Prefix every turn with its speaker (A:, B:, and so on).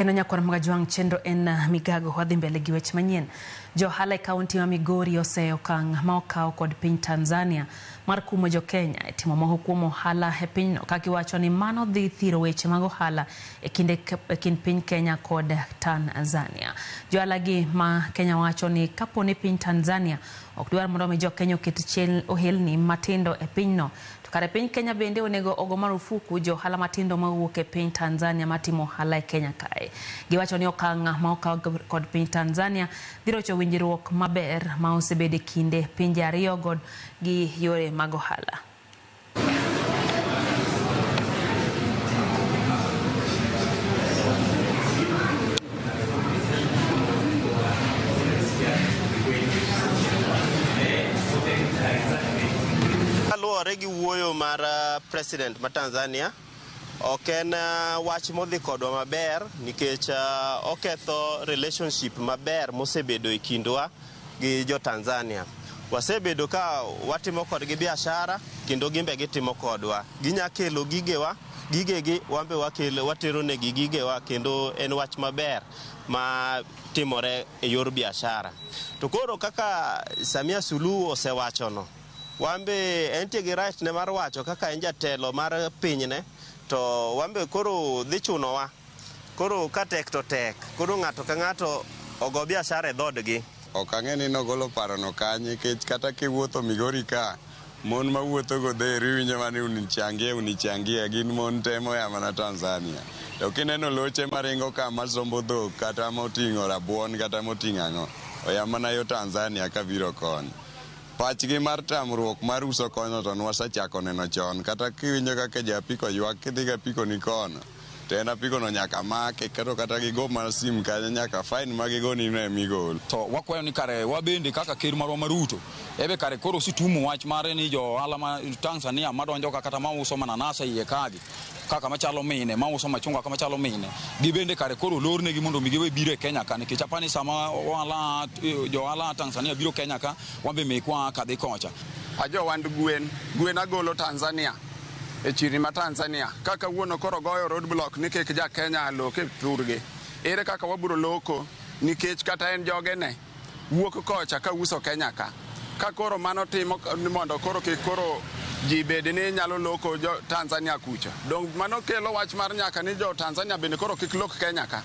A: Kendo nyakwar Magajwang' chenro en migago wadhi mbele gi weche manyien. Jo ohala e kaunti ma Migori oseyo okang' ma okaw kod piny Tanzania mar kumo jo Kenya e timo moko kuom ohala e pinyno ka giwacho ni mano dhi thiro weche mag ohala e kinde e kind piny Kenya kod Tanzania. Jo ohala gi ma Kenya wacho ni kapo ni piny Tanzania ok dwar mondo mi jo Kenya oket chel ohelni matindo e pinyno to kare piny Kenya bende onego ogo marufuku jo ohala matindo mawuok e piny Tanzania matimo ohala e Kenya kae. Giwacho ni okang' ma okaw kod piny Tanzania dhi rocho winjruok maber ma osebedo e kinde pinje ariyogo gi yore mag ohala.
B: Kaluwore gi wuoyo mar president ma Tanzania, ok en wach modhi kodwa maber nikech oketho relationship maber mosebedo e kindwa gi jo Tanzania. Wasebedo ka watimo kodgi biashara kendo gimbe gitimo kodwa. Ginya kelo gigewa, gigegi wambe wakelo watero negi gigewa kendo en wach maber ma timore e yor biashara. To koro kaka Samia Suluhu osewachono, wambe entie gi right ne mar wacho kaka en jatelo mar pinyne to wambe koro dhi chunowa. Koro ka tek to tek. Koro ng'ato ka ng'ato ogo biashara e dhoodgi.
C: Ok ang'e ni nogolo parono kanye nikech kata kiwuotho Migori ka, mon mawuotho godhero iwinjo mana ni unichangie unichangie gin mon te moya mana Tanzania. To kineno loche maringo ka masombo dhok kata moting'o rabuon kata moting'o ang'o, oya mana yo Tanzania kabiro koni. Pachgi mar tamruok mar uso kono to nwasechako neno chon kata kiwinjo kaka ja apiko ywak kidhi gi apiko ni kono to en apiko no nyaka make kendo kata gigo mana sim kanyo nyaka fine ma gigoni no emigol.
D: To wakwayo ni kare wabende kaka ker marwa ma Ruto ebe kare koro osetumo wach mare ni jo ohala ma Tanzania madonjo ka kata mauso mananasa iye kagi kaka machalo mine mauso machunga kama chalo mine gibende kare koro olornegi mondo mi giwe biro e Kenya ka nikech apani sama ohala jo ohala Tanzania biro Kenya ka wambe mekwa kadhi kocha.
C: Ajo wand gwen, gwen agolo Tanzania e chirni ma Tanzania. Ka kawuono koro goyo road block ni kik ja Kenya lok e thurgi. Ere kaka wabiro loko nikech kata en jogene wuok kocha ka uso Kenya ka. Ka koro mano timo mondo koro kik koro ji bed ni nyalo loko jo Tanzania kucha. Dong mano kelo wach mar nyaka ni jo Tanzania bende koro kik lok Kenya ka.